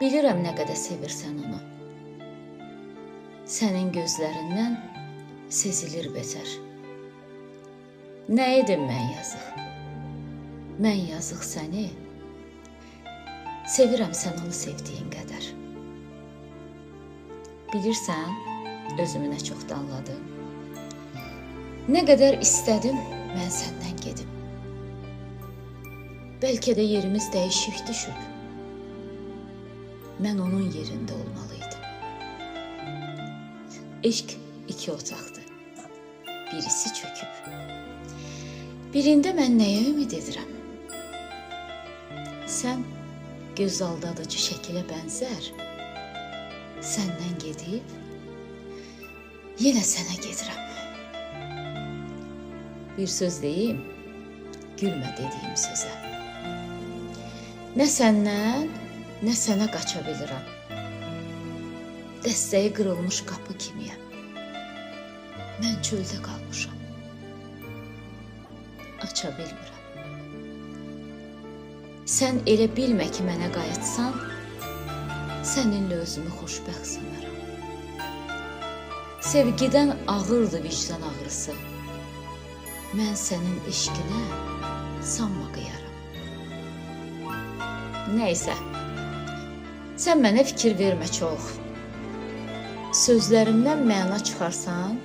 Bilirəm nə qədər sevirsən onu. Sənin gözlərindən sezilir betər. Nə edim mən yazıq? Mən yazıq səni. Sevirəm sən onu sevdiyin qədər. Bilirsən, özümü nə çox danladım. Nə qədər istədim, mən səndən gedim. Bəlkə də yerimiz dəyişik düşüb. Mən onun yerində olmalıydım. Eşq iki otaqdır. Birisi çöküb. Birində mən nəyə ümid edirəm? Sən göz aldadıcı şəkilə bənzər. Səndən gedib yenə sənə gedirəm. Bir söz deyim, gülmə dediyim sözə. Nə səndən, nə sənə qaça bilirəm. Dəstəyi qırılmış qapı kimiyəm. Mən çöldə qalmışam. Aça bilmirəm. Sən elə bilmə ki, mənə qayıtsan, səninlə özümü xoşbəxt sanaram. Sevgidən ağırdır vicdan ağrısı. Mən sənin eşqinə sanma qıyaram. Nəysə, sən mənə fikir vermə çox. Sözlərimdən məna çıxarsan,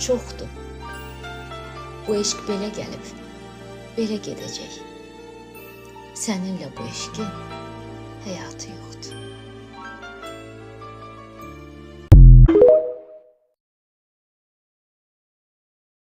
çoxdur. Bu eşq belə gəlib, belə gedəcək. Səninlə bu eşqin həyatı yox.